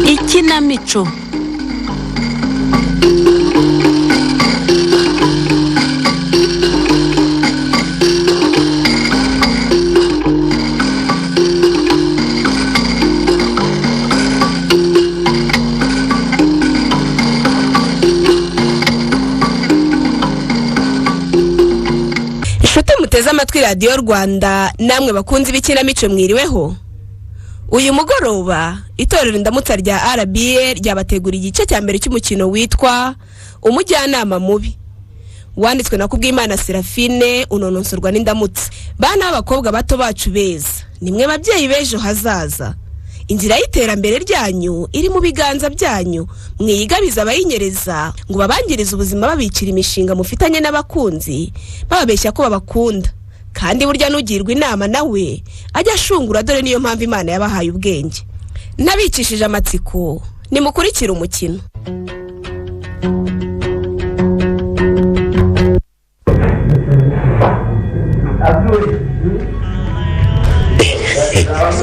Ikinamico. Inshuti muteze amatwi Radiyo Rwanda, namwe bakunze ibikinamico, mwiriweho. Uyu mugoroba itorero Indamutsa rya RBA ryabategura igice cya mbere cy'umukino witwa Umujyanama Mubi, wanditswe na Kubwimana Serafine, unonosorwa n'Indamutsa. Bana b'abakobwa bato bacu beza, nimwe babyeyi b'ejo hazaza. Inzira y'iterambere ryanyu iri mu biganza byanyu. Mwiyigabiza abayinyereza ngo babangirize ubuzima, babicira imishinga mufitanye n'abakunzi, bababeshya ko babakunda. Kandi burya n'ugirwa inama nawe ajya ashungura, dore niyo mpamvu Imana yabahaye ubwenge. N'abicishije amatsiko, nimukurikire umukino.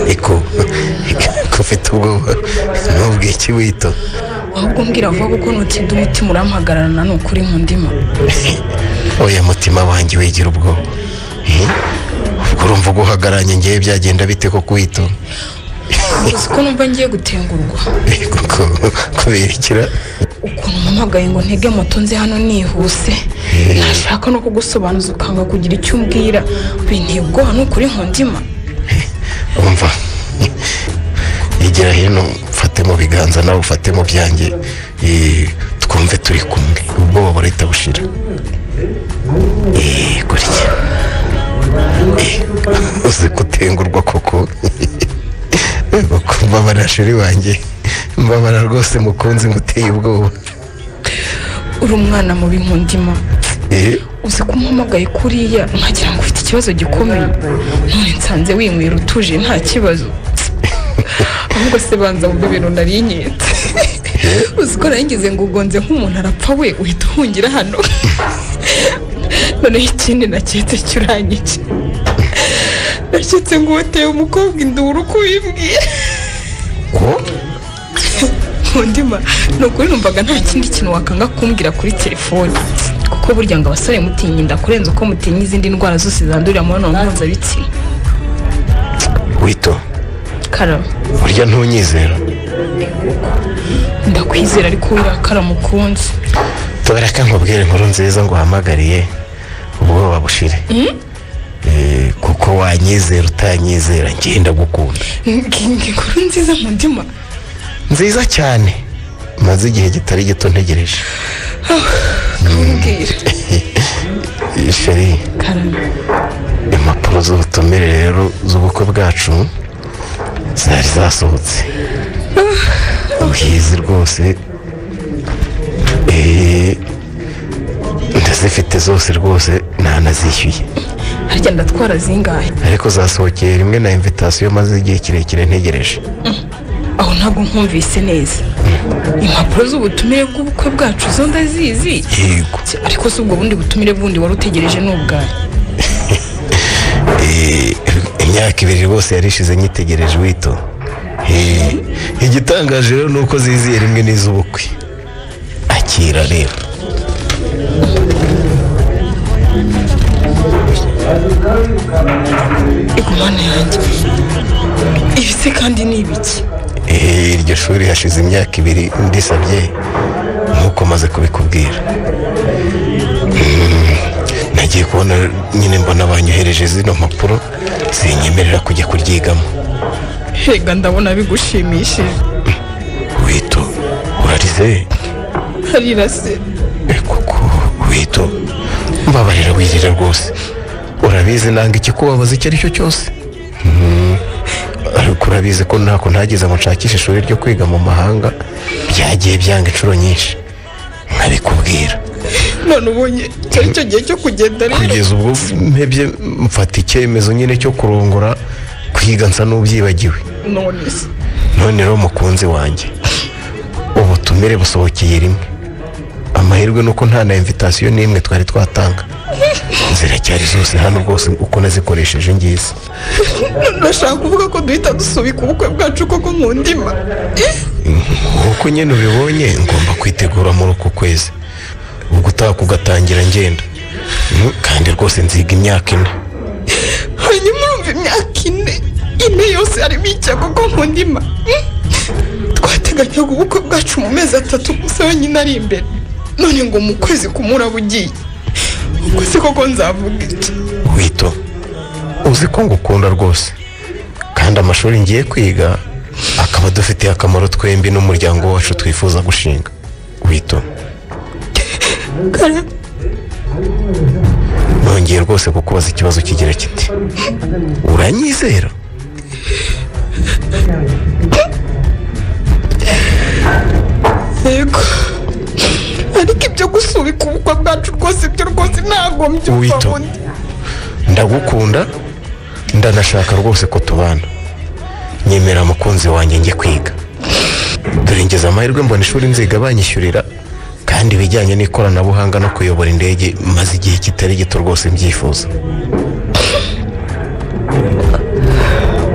Eko ko ufite ubwoba ntubwiki wito? Ahubwo mbwira vuba, kuko nutinda umutima urampagararana. Ni ukuri nkundima. Oya mutima wanjye, wigira ubwoba. Ubwo urumva uguhagararanye ngewe byagenda bite ko kwito? Uzi ko numva ngiye gutengurwa? Kuko kubera ikira? Ukuntu mpamagaye ngo ntege moto nze hano nihuse, ntashaka no kugusobanuza, ukanga kugira icyo umbwira, binteye ubwoba, ni ukuri nkundima. Umva, igira hino mfate mu biganza, nawe ufate mu byanjye, twumve turi kumwe, ubwoba burahita bushira. Gutya. Uzi gutengurwa koko? Mbabara sheri wanjye, mbabara rwose mukunzi, nguteye ubwoba. Uri umwana mubi nkundima. Uzi ko umpamagaye kuriya nkagira ngo ufite ikibazo gikomeye, none nsanze winywera utuje, nta kibazo. Ahubwo se banza wumve ibintu nari nketse. Uzi ko nari ngo ugonze nk'umuntu arapfa, we uhita uhungira hano? Noneho ikindi naketse cyuranyica, naketse ngo wateye umukobwa induru uko ubibwiye. Ko? Nkundima, ni ukuri numvaga nta kindi kintu wakanga kumbwira kuri telefone, kuko burya ngo abasore mutinya inda kurenza uko mutinya izindi ndwara zose zandurira mu mibonano mpuzabitsina. Wito. Karame. Burya ntunyizera? Ndakwizera, ariko wirakara mukunzi. Tubareka nkubwire inkuru nziza nguhamagariye, ubwoba bushire. Kuko wanyizera utanyizera, ngenda gukunda. Inkuru nziza nkundima? Nziza cyane, maze igihe kitari gito ntegereje. Kumbwira. Sheri. Karame. Impapuro z'ubutumire rero z'ubukwe bwacu zari zasohotse ubwizi rwose. Ndazifite zose rwose, ntanazishyuye. Harya ndatwara zingahe? Ariko zasohokeye rimwe na invitation maze igihe kirekire ntegereje. Aho ntabwo nkumvise neza. Impapuro z'ubutumire bw'ubukwe bwacu zo ndazizi. Yego. Ariko si ubwo bundi butumire bundi wari utegereje ni ubwawe? Imyaka 2 rwose yari ishize nyitegereje wito. Igitangaje rero ni uko ziziye rimwe n'iz'ubukwe. Akira rero. Igumane yanjye, ibi se kandi ni ibiki? Iryo shuri hashize imyaka 2 ndisabye, nk'uko maze kubikubwira. Nagiye kubona nyine mbona banyohereje zino mpapuro zinyemerera kujya kuryigamo. Hega ndabona bigushimishije. Wito, urarize? Harira se? Kuko wito, mbabarira wirira rwose. Urabizi nanga ikikubabaza icyo ari cyo cyose. Ariko urabizi ko ntako ntagize ngo nshakishe ishuri ryo kwiga mu mahanga, byagiye byanga inshuro nyinshi nkabikubwira. None ubonye cyari cyo gihe cyo kugenda rero? Kugeza ubwo mpebye mfata icyemezo nyine cyo kurongora, kwiga nsa n'ubyibagiwe. None se? None rero mukunzi wanjye, ubutumire busohokeye rimwe. Amahirwe nuko nta na invitation n'imwe twari twatanga, ziracyari zose hano rwose uko nazikoresheje ngizi. Ndashaka kuvuga ko duhita dusubika ubukwe bwacu koko Nkundima? Nkuko nyine ubibonye, ngomba kwitegura muri uku kwezi, ubwo utaha kugatangira ngenda. Kandi rwose nziga imyaka 4. Hanyuma urumva imyaka 4 yose harimo icyago koko Nkundima? Twateganyaga ubukwe bwacu mu mezi 3 gusa wenyine ari imbere, none ngo mu kwezi kumuraba ugiye. Ubwo se koko nzavuga iki? Wito, uzi ko ngukunda rwose, kandi amashuri ngiye kwiga akaba adufitiye akamaro twembi n'umuryango wacu twifuza gushinga. Wito, nongeye rwose kukubaza ikibazo kigira kiti: uranyizera? Yego, ariko ibyo gusubika ubukwe bwacu rwose ibyo rwose ntabwo mbyumva. Ndagukunda, ndanashaka rwose ko tubana. Nyemera mukunzi wanjye njye kwiga. Dore ngeze amahirwe mbona ishuri nziga banyishyurira, kandi ibijyanye n'ikoranabuhanga no kuyobora indege maze igihe kitari gito rwose mbyifuza.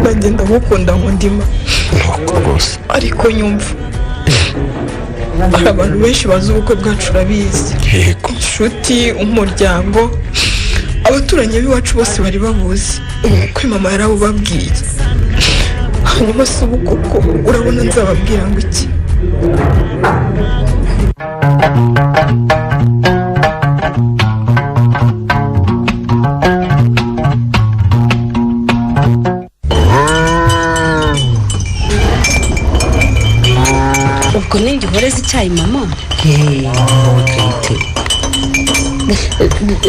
Nanjye ndagukunda Nkundima. Nuko rwose. Ariko nyumva, hari abantu benshi bazi ubukwe bwacu, urabizi. Yego. Inshuti, umuryango, abaturanyi b'iwacu bose bari babuzi ubukwe, mama yarabubabwiye. Hanyuma se ubu koko urabona nzababwira ngo iki? Ubwo ninjye uhoreza icyayi mama?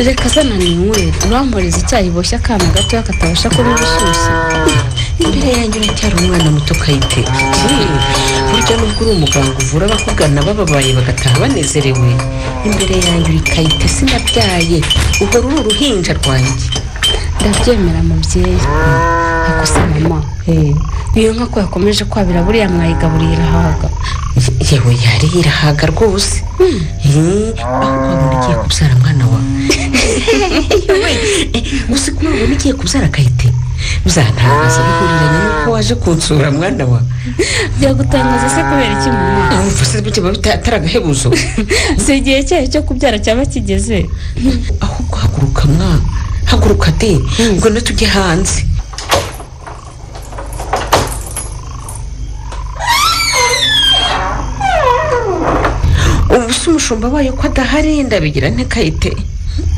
Reka zana ninywere. Uramporeza icyayi boshye akana gatoya katabasha kuba ibishyushye. Imbere yanjye uracyari umwana muto Kayite. Burya nubwo uri umuganga uvura abakugana bababaye bagataha banezerewe, imbere yanjye uri Kayite sinabyaye, uhora uri uruhinja rwanjye. Ndabyemera mubyeyi. Ariko se mama, iyo nka ko yakomeje kwabira buriya mwayigaburiye irahaga? Yewe yari irahaga rwose. Aho wabona ugiye kubyara mwana wa. Gusa ko wabona ugiye kubyara Kayite, bizantangaza bihuriranye nuko waje kunsura mwana wa. Byagutangaza se kubera iki mama? Urumva se bityo bitari agahebuzo? Si igihe cyayo cyo kubyara cyaba kigeze. Ahubwo haguruka mwana, haguruka de, ngwino tujye hanze. Ubu se umushumba wayo ko adahari ndabigira nte Kayite?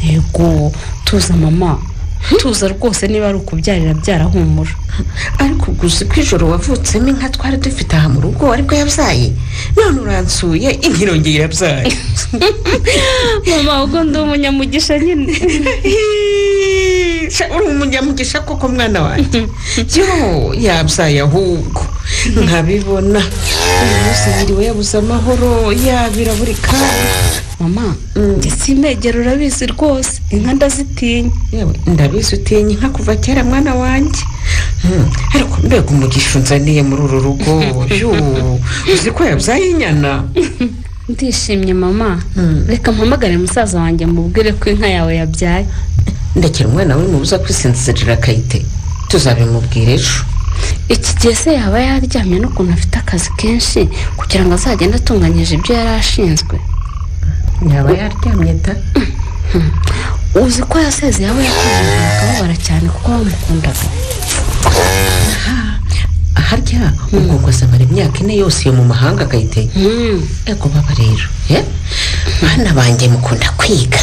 Yego, tuza mama, tuza rwose, niba ari ukubyarira byarahumura. Ariko gusa ko ijoro wavutsemo inka twari dufite aha mu rugo aribwo yabyaye, none uransuye inka irongeye irabyaye. Mama, ubwo ndi umunyamugisha nyine. Uri umunyamugisha koko mwana wanjye. Yo yabyaye ahubwo nkabibona. Uyu munsi yiriwe yabuze amahoro, yabira buri kanya. Mama, njye simegera urabizi rwose, inka ndazitinya. Yewe ndabizi utinya inka kuva kera mwana wanjye. Ariko mbega umugisha unzaniye muri uru rugo. Uzi ko yabyaye inyana? Ndishimye mama. Reka mpamagare musaza wanjye mubwire ko inka yawe yabyaye. Ndekera umwana we mubuza kwisinzirira Kayite, tuzabimubwira ejo. Iki gihe se yaba yaryamye n'ukuntu afite akazi kenshi kugira ngo azagende atunganyije ibyo yari ashinzwe? Yaba yaryamye da. Uzi ko yasezeye abo yakundaga akababara cyane kuko bamukundaga. Harya ubwo ngo azamara imyaka 4 yose iyo mu mahanga Kayite? Ego baba rero, bana banjye mukunda kwiga.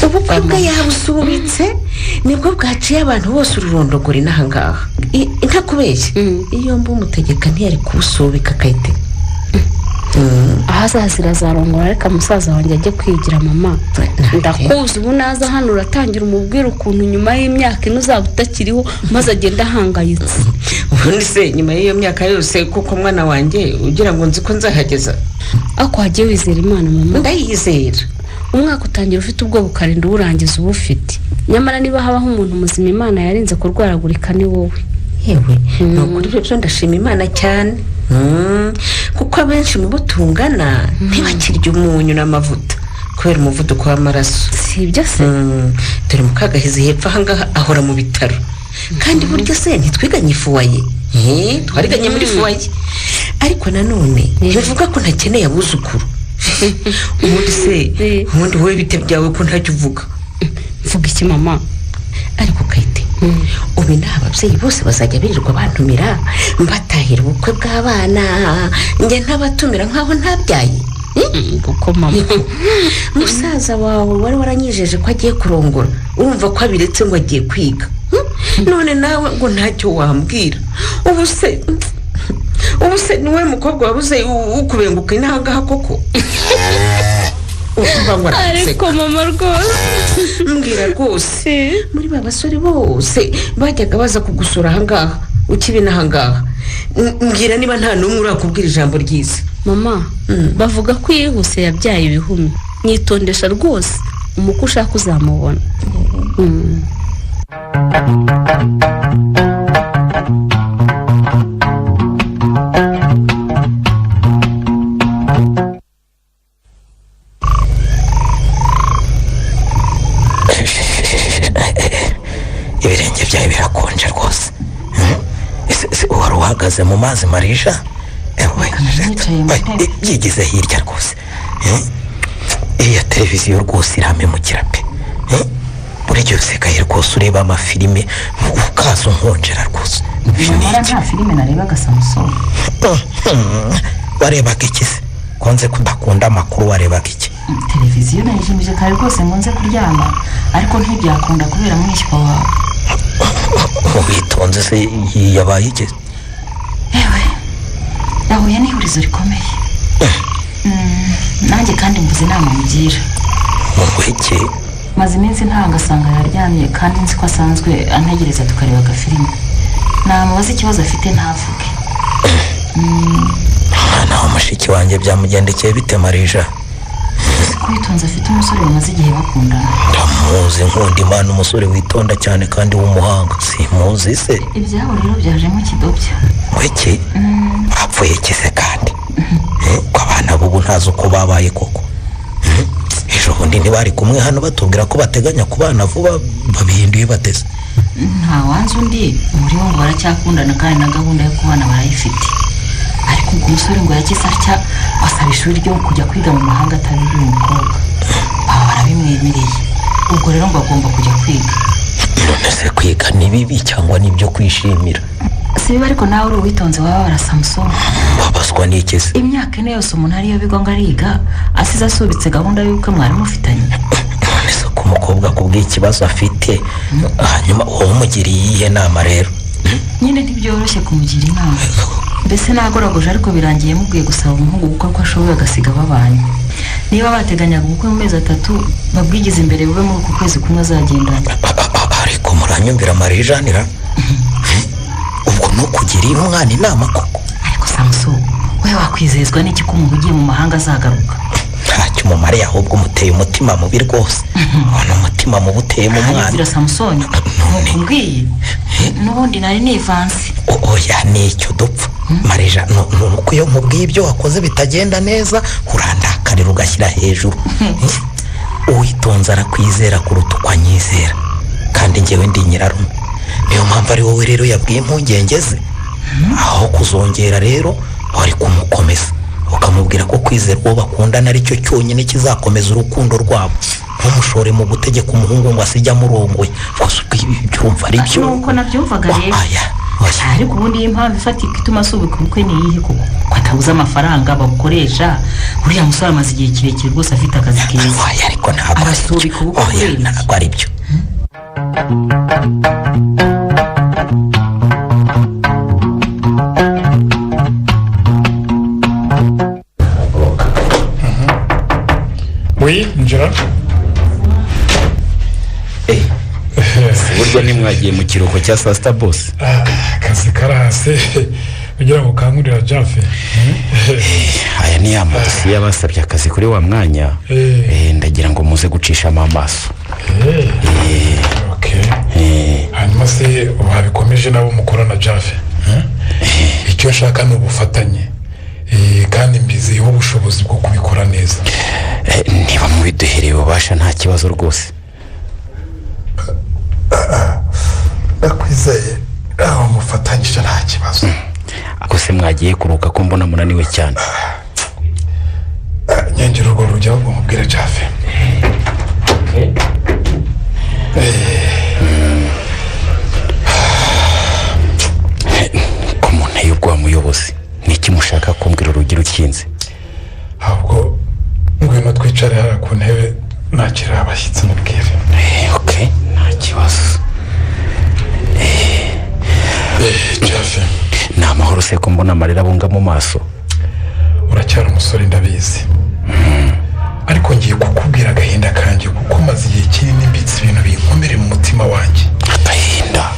Ubukwe bwe yabusubitse nibwo bwaciye abantu bose ururondogora inaha ngaha. Ntakubeshye, iyo mba umutegeka ntiyari kubusubika Kayite. Ahazazira azarongora, reka musaza wanjye ajye kwigira mama. Ndakuzi ubu naza hano uratangira umubwira ukuntu nyuma y'imyaka 4 uzaba utakiriho, maze agenda ahangayitse. Ubundi se nyuma y'iyo myaka yose kuko mwana wanjye ugira ngo nzi ko nzahageza? Ako wagiye wizera Imana mama? Ndayizera. Umwaka utangira ufite ubwoba ukarinda uwurangiza uba ufite. Nyamara niba habaho umuntu muzima Imana yarinze kurwaragurika ni wowe. Yewe, ni ukuri ibyo byo ndashima Imana cyane, kuko abenshi mu bo tungana ntibakirya umunyu n'amavuta kubera umuvuduko w'amaraso. Si ibyo se? Dore Mukagahizi hepfo ahangaha ahora mu bitaro, kandi burya se ntitwiganye ifuwaye? Twariganye muri fuwaye, ariko nanone ntibivuga ko ntakeneye abuzukuru. Ubundi se, ubundi wowe bite byawe ko ntacyo uvuga? Mvuga iki mama? Ariko Kayite, ubu inaha ababyeyi bose bazajya birirwa bantumira mbatahira ubukwe bw'abana, njye ntabatumira nkaho ntabyaye. Kuko mama, Musaza wawe wari waranyijeje ko agiye kurongora, urumva ko abiretse ngo agiye kwiga. None nawe ngo ntacyo wambwira. Ubu se niwe mukobwa wabuze ukubenguka inahangaha koko? Urumva ngo araseka. Ariko mama rwose. Mbwira rwose, muri ba basore bose bajyaga baza kugusura ahangaha ukiba inahangaha, mbwira niba nta n'umwe urakubwira ijambo ryiza. Mama, bavuga ko iyihuse yabyaye ibihumyo. Nyitondesha rwose, umukwe ushaka uzamubona. Ibirenge byawe birakonje rwose. Ese wari uhagaze mu mazi, Marija? Ewe, Nicaye mu ntebe. Byigize hirya rwose. Iriya televiziyo rwose irampemukira pe. Buri gihe usigaye rwose ureba amafilime ukaza unkonjera rwose. Ibi ni Nyamara iki? nta filime narebaga, Samusoni. Warebaga iki se? Konze kudakunda amakuru, warebaga iki? Televiziyo nayijimije kare rwose ngo nze kuryama, ariko ntibyakunda kubera mwishywa wawe. Witonze se yabaye iki? Yewe, yahuye n'ihurizo rikomeye. Nanjye kandi mbuze inama mugira. Ngo iki? Maze iminsi ntanga asanga yaryamye, kandi nzi ko asanzwe antegereza tukareba agafilime. Namubaza ikibazo afite ntavuge. Mwana wa mushiki wanjye byamugendekeye bite, Marija? Uzi ko Witonze afite umusore bamaze igihe bakundana? Ndamuzi, nkunda Imana, umusore witonda cyane kandi w'umuhanga. Simuzi se? Ibyabo rero byajemo kidobya. Ngo iki? Bapfuye iki se kandi? Ko abana b'ubu ntazi uko babaye koko? Ejo bundi ntibari kumwe hano batubwira ko bateganya kubana vuba? Babihinduye bateze? Ntawanze undi muri bo, ngo baracyakundana kandi na gahunda yo kubana barayifite, ariko ubwo umusore ngo yagize atya asaba ishuri ryo kujya kwiga mu mahanga atabibwiye umukobwa, baba barabimwemereye. Ubwo rero ngo agomba kujya kwiga. None se kwiga ni bibi cyangwa ni ibyo kwishimira? Si bibi, ariko nawe uri Uwitonze waba Samusoni. Babazwa n'iki se? Imyaka 4 yose umuntu ariyo bigwa ngo ariga, asize asubitse gahunda y'ubukwe mwari mufitanye. None se ko umukobwa akubwiye ikibazo afite, hanyuma wowe umugiriye iyihe nama rero? Nyine ntibyoroshye kumugira inama, mbese nagoragoje, ariko birangiye mubwiye gusaba umuhungu gukora uko ashoboye agasiga babanye. Niba bateganyaga ubukwe mu mezi 3, babwigize imbere bube muri uku kwezi kumwe azagendana. Ariko muranyumvira, marijanira, ubwo ni ukugira umwana inama koko? Ariko Samuso, we wakwizezwa n'iki ko umuntu ugiye mu mahanga azagaruka? Ntacyo umumariye, ahubwo umuteye umutima mubi rwose. Ubona umutima mubi uteye mu mwana. Hanyumvira Samusoni, None? Nkubwiye n'ubundi nari nivanze. Oya, nicyo dupfa, Marija, ni uko iyo nkubwiye ibyo wakoze bitagenda neza urandakarira ugashyira hejuru. Uwitonze arakwizera kuruta uko anyizera, kandi njyewe ndi nyirarume. Niyo mpamvu ari wowe rero yabwiye impungenge ze. Aho kuzongera rero wari kumukomeza, ukamubwira ko kwizera uwo bakundana aricyo cyonyine kizakomeza urukundo rwabo, ntumushore mu gutegeka umuhungu ngo asijye amurongoye rwose. Ubwo ibi byumva ari byo? Nuko nabyumvaga rero. Oya, oya. Ariko ubundi iyi mpamvu ifatika ituma asubika ubukwe ni iyihe koko, ko atabuze amafaranga babukoresha? Uriya musore amaze igihe kirekire rwose afite akazi keza. Oya, ariko ntabwo ari byo. Arasubika ubukwe Oya, kubera iki? ntabwo ari byo. Oui, injira. Burya ntimwagiye mu kiruhuko cya saa sita, bose? Ah, akazi karahase kugira ngo ukangurira Jafe. Aya ni ya madosiye y'abasabye akazi kuri wa mwanya. Ndagira ngo muze gucishamo amaso. Okay. Eh, Hanyuma Hanyuma se wabikomeje nabo mukorana Jave? Icyo nshaka ni ubufatanye, kandi mbizeho ubushobozi bwo kubikora neza. Niba mubiduhereye ububasha nta kibazo rwose. Ndakwizeye aho mufatanyije nta kibazo. Gusa mwagiye kuruka ko mbona munaniwe cyane. Nyengera urwo rujya ahubwo mubwire Jave. Ko munteye ubwoba muyobozi, niki mushaka kumbwira urugi rukinze? Ahubwo ngwino twicare hariya ku ntebe nakira abashyitsi mubwire. Okay, nta kibazo. Jave, ni amahoro se ko mbona amarira abunga mu maso? Uracyari umusore ndabizi, ariko ngiye kukubwira agahinda kanjye kuko maze igihe kinini mbitse ibintu binkomere mu mutima wanjye. Agahinda?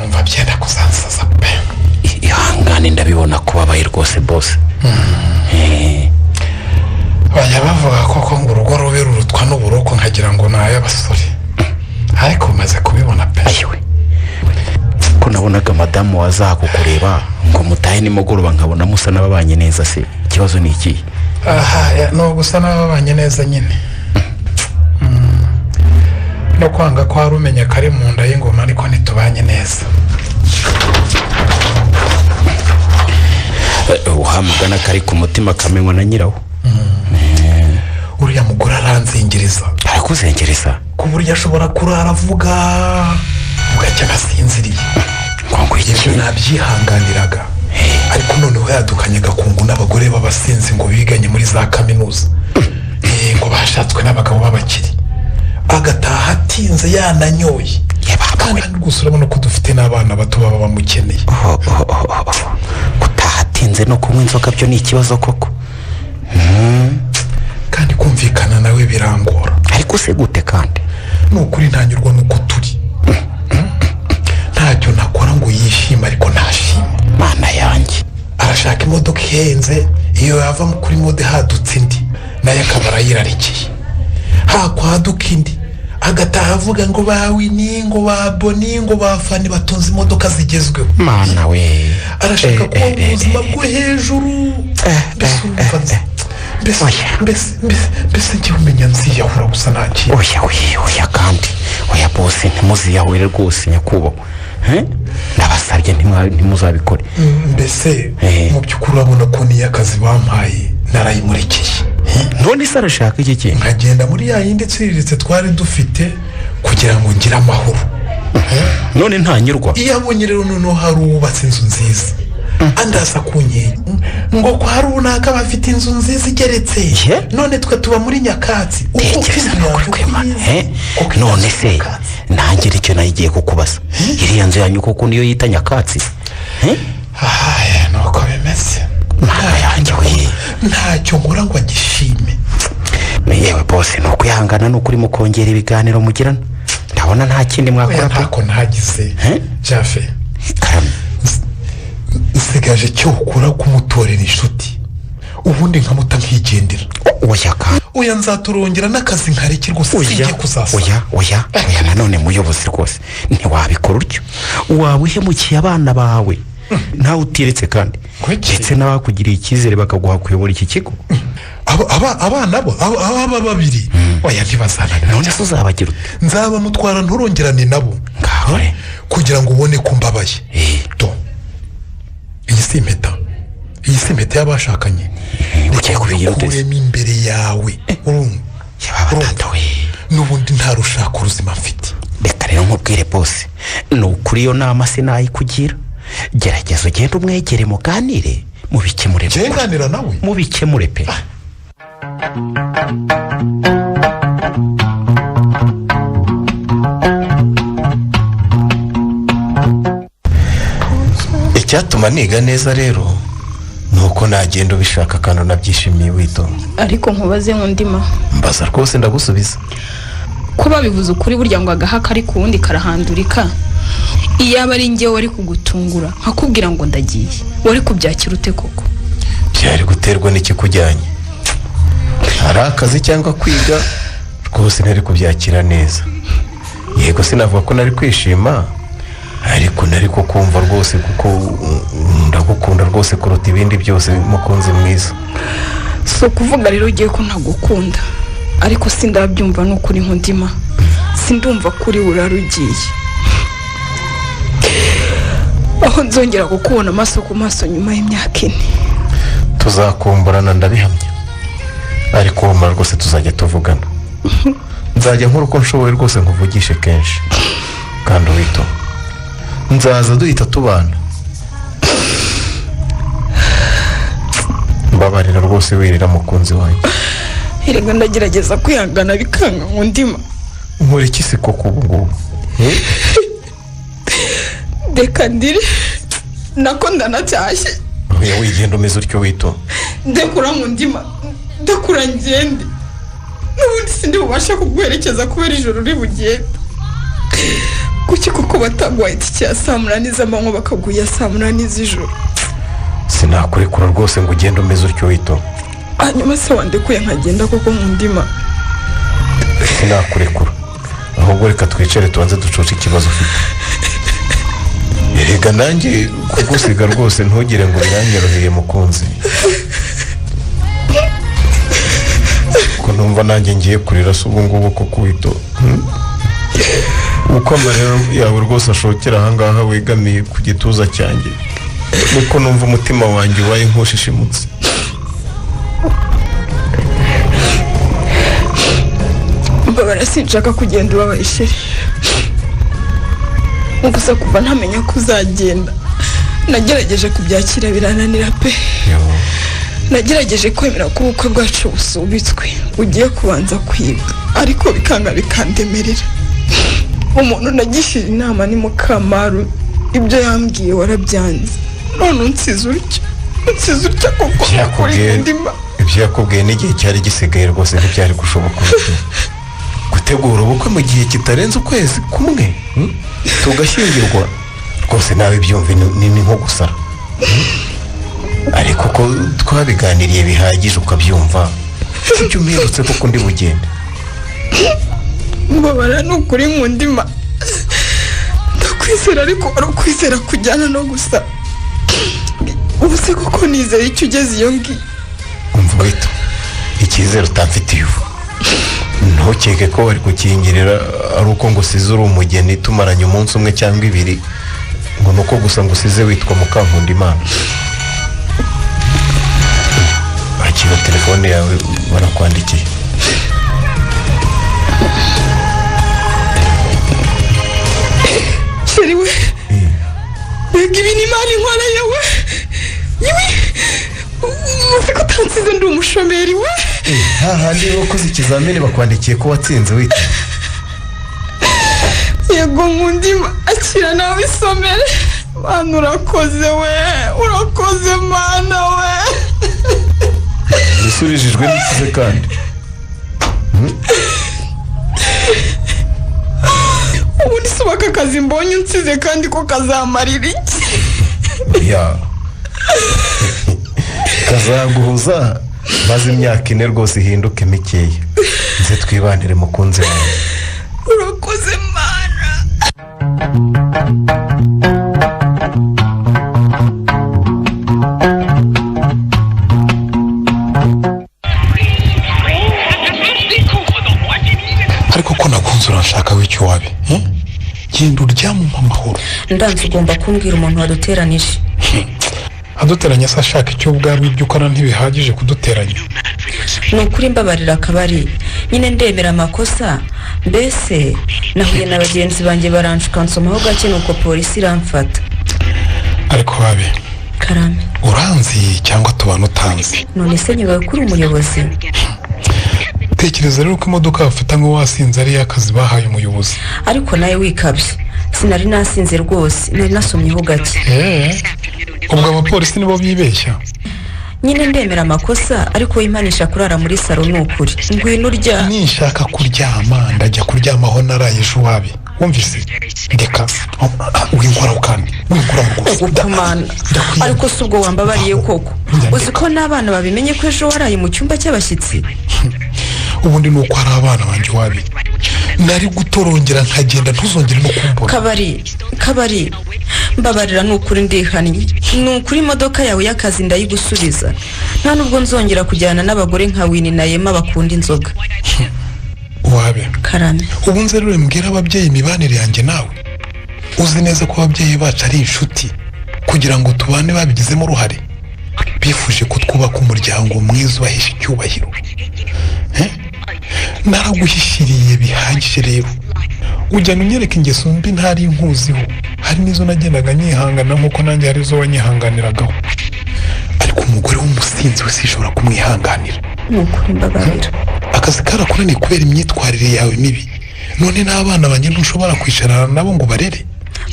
Numva byenda kuzansaza pe. Ihangane, ndabibona kubabaye rwose bose. Bajya bavuga koko ngo urugo rube rurutwa n'uburoko, nkagira ngo ni ay'abasore, ariko maze kubibona pe. Ayiwe, ko nabonaga madamu wazakukureba ngo mutahe nimugoroba nkabona musa n'ababanye neza, se ikibazo ni iki? Aha, ni ugusa n'ababanye neza nyine, no kwanga ko hari umenya kari mu nda y'ingoma, ariko ntitubanye neza. Uhamugana kari ku mutima kamenywa na nyirawo. Uriya mugore aranzengereza. Arakuzengereza? Ku buryo ashobora kurara avuga bugacya agasinziriye. Ibyo nabyihanganiraga, ariko noneho yadukanye agakungu n'abagore b'abasinzi ngo biganye muri za kaminuza, ngo bashatswe n'abagabo b'abakire, agataha atinze yananyoye. Kandi rwose urabona ko dufite n'abana bato baba bamukeneye. Gutaha atinze no kunywa inzoga byo ni ikibazo koko. Kandi kumvikana nawe birangora. Ariko se gute kandi? Ni ukuri ntanyurwa n'uko turi. Ntacyo nakora ngo yishime, ariko ntashima. Mana yanjye, arashaka imodoka ihenze, iyo yava kuri mode hadutse indi nayo akaba arayirarikiye, hakwaduka indi agataha avuga ngo ba Wini, ngo ba Boni, ngo ba Fani batunze imodoka zigezweho. Mana we, arashaka kuba mu buzima bwo hejuru. Mbese njye umenya nziyahura gusa nta kintu. Oya oya kandi oya bose ntimuziyahure rwose nyakubahwa. Ndabasabye ntimuzabikore. Mbese mu by'ukuri urabona ko niyo akazi bampaye narayimurekeye. None se arashaka iki kintu? Nkagenda muri ya yindi iciriritse twari dufite kugira ngo ngire amahoro. None ntanyurwa. Iyo abonye rero noneho hari uwubatse inzu nziza andaza ku nkeke ngo kwa runaka bafite inzu nziza igeretse, none twe tuba muri nyakatsi. Tekereza none se nanjye icyo nayigiye kukubaza, iriya nzu yanyu koko niyo yita nyakatsi? Aha, nuko bimeze. Mana yanjye we, ntacyo nkora ngo agishime. Yewe bose, ni ukwihangana, ni ukuri mukongera ibiganiro mugirana. Ndabona nta kindi mwakora. Ntako ntagize Jave, nsigaje cyo ukora kumutorera inshuti, ubundi nkamuta nkigendera. Oya kandi oya, nzaturongera n'akazi nkareke rwose, singiye kuzasa. Oya oya oya, nanone muyobozi rwose ntiwabikora utyo, waba uhemukiye abana bawe ntawe utiretse, kandi ndetse n'abakugiriye icyizere bakaguha kuyobora iki kigo. Abana bo aba babiri oya ntibazananira. None se uzabagira ute? Nzabamutwara nturongerane nabo kugira ngo ubone ko mbabaye. Iyi si impeta, iyi si impeta y'abashakanye. Ugiye kubigira ute? Ukuremo imbere yawe urumva n'ubundi nta rushaka uruzima mfite. Reka rero nkubwire bose, ni ukuri iyo nama sinayikugira. Gerageza ugende umwegere muganire, mubikemure. Nganira nawe mubikemure pe. Icyatuma niga neza rero ni uko nagenda ubishaka kandi unabyishimiye witonze. Ariko nkubaze nkundima. Mbaza rwose ndagusubiza. Ko babivuze ukuri burya ngo agahaka ariko ubundi karahandurika. Iyaba ari njyewe wari kugutungura nkakubwira ngo ndagiye, wari kubyakira ute koko? Byari guterwa n'ikikujyanye, hari akazi cyangwa kwiga, rwose ntari kubyakira neza. Yego, sinavuga ko nari kwishima, ariko nari kukumva rwose, kuko ndagukunda rwose kuruta ibindi byose, mukunzi mwiza. Si ukuvuga rero ugiye ko ntagukunda, ariko sindabyumva ni ukuri Nkundima, sindumva kuri burara ugiye, aho nzongera kukubona amaso ku maso nyuma y'imyaka 4. Tuzakumburana ndabihamya, ariko humura rwose tuzajya tuvugana. Nzajya nkora uko nshoboye rwose nkuvugishe kenshi, kandi wito nzaza duhita tubana. Mbabarira rwose wirira mukunzi wanjye. Erega ndagerageza kwihangana bikanga Nkundima. Nkora iki se koko ubu ngubu? Reka ndire nako ndanacyashye. Oya wigenda umeze utyo wito. Ndekura Nkundima, ndekura ngende, n'ubundi sindi bubashe kuguherekeza kubera ijoro uri bugende. Kuki kuko bataguhaye itike ya saa 8 z'amanywa bakaguha iya saa 8 z'ijoro? Sinakurekura rwose ngo ugende umeze utyo wito. Hanyuma se wandekuye nkagenda koko Nkundima? Sinakurekura, ahubwo reka twicare tubanze ducoce ikibazo ufite. Erega nanjye kugusiga rwose ntugire ngo biranyoroheye mukunzi, ko numva nanjye ngiye kurira se ubu ngubu koko wito. Uko amarira yawe rwose ashokera ahangaha wegamiye ku gituza cyanjye, niko numva umutima wanjye ubaye nk'ushishimutse. Mbabara, sinshaka kugenda ubabaye chérie. Gusa kuva ntamenya ko uzagenda, nagerageje kubyakira birananira pe. Nagerageje kwemera ko ubukwe bwacu busubitswe, ugiye kubanza kwiga, ariko bikanga bikandemerera. Umuntu nagishije inama ni Mukamaru, ibyo yambwiye warabyanze, none unsize utya, unsize utya koko. Ibyo yakubwiye n'igihe cyari gisigaye rwose ntibyari gushoboka. Gutegura ubukwe mu gihe kitarenze ukwezi kumwe tugashyingirwa rwose nawe byumve ni nko gusara. Ariko ko twabiganiriye bihagije ukabyumva, ujye umpindutse koko ndi bugende. Mbabara ni ukuri Nkundima, ndakwizera ariko ari ukwizera kujyana no gusa. Ubu se koko nizeye icyo ugeze iyo ngiyo? Umva wito, icyizere utamfitiye ubu, ntukeke ko wari gukingirira ari uko ngo usize uri umugeni tumaranye umunsi umwe cyangwa ibiri, ngo ni uko gusa ngo usize witwa Mukankundimana. Akira telefone yawe barakwandikiye. Chérie we, mbega ibi ni imana inkoreye we, ibi uzi ko utansize ndi umushomeri we. Hahandi wakoze ikizamini bakwandikiye ko watsinze wita. Yego Nkundima, akira nawe isomere. Mana urakoze we, urakoze mana we. Nisurijijwe n'ikize kandi. Ubundi si aka kazi mbonye unsize kandi ko kazamarira iki? Ya kazaguhuza maze imyaka 4 rwose ihinduke mikeya, nze twibanire mukunzi wawe. Urakoze mana. Ariko ko nakunze uranshaka w'icyo wabe, genda uryame amahoro. Ndanze ugomba kumbwira umuntu waduteranije. Aduteranya se ashaka icyo ubwabwe ibyo ukora ntibihagije kuduteranya. Ni ukuri mbabarira akabari, nyine ndemera amakosa. Mbese nahuye na bagenzi banjye baranshuka nsomaho gake, nuko polisi iramfata. Ariko babe Karame, uranzi cyangwa tubana utanzi? None se nyuma kuri umuyobozi? Tekereza rero ko imodoka bafata ngo wasinze ari y'akazi bahaye umuyobozi. Ariko nawe wikabye, sinari nasinze rwose, nari nasomyeho gake. Ubwo abapolisi nibo bibeshya. Nyine ndemera amakosa, ariko wimpanisha kurara muri salo ni ukuri. Ngwino urya. Ninshaka kuryama ndajya kuryama aho naraye ejo wabi. Wumvise? Ndeka winkoraho kandi winkoraho rwose. Ariko si ubwo wambabariye koko? Uzi ko n'abana babimenye ko ejo waraye mu cyumba cy'abashyitsi? Ubundi ni uko hari abana banjye wabi. Nari gutorongera nkagenda, ntuzongere no kumbona. Kabari, Kabari, mbabarira, ni ukuri ndihannye, ni ukuri. Imodoka yawe y'akazi ndayigusubiza. Nta nubwo nzongera kujyana n'abagore nka Wini na Yema bakunda inzoga. Wabe. Karame. Ubu nze rero mbwira ababyeyi imibanire yanjye nawe? Uzi neza ko ababyeyi bacu ari inshuti, kugira ngo tubane babigizemo uruhare. Bifuje ko twubaka umuryango mwiza ubahesha icyubahiro. Eh? Naraguhishiriye bihagije rero, ujyana unyereka ingeso mbi ntari nkuziho. Hari n'izo nagendaga nyihangana, nk'uko nanjye hari izo wanyihanganiragaho, ariko umugore w'umusinzi we sinshobora kumwihanganira. Ni ukuri, mbabarira. Akazi karakunaniye kubera imyitwarire yawe mibi, none n'abana banjye ntushobora kwicarana nabo ngo barere.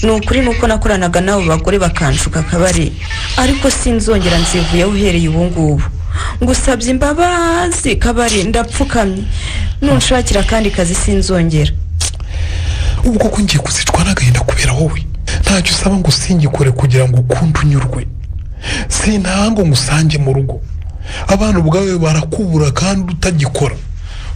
Ni ukuri, ni uko nakoranaga n'abo bagore bakanshuka, Akabari, ariko sinzongera, nzivuyeho uhereye ubu ngubu. Ngusabye imbabazi, Kabari, ndapfukamye. Nunshakira akandi kazi sinzongera. Ubu koko ngiye kuzicwa n'agahinda kubera wowe? Ntacyo usaba ngo usingikore kugira ngo ukunde unyurwe. Sintaha ngo ngusange mu rugo, abana ubwawe barakubura kandi utagikora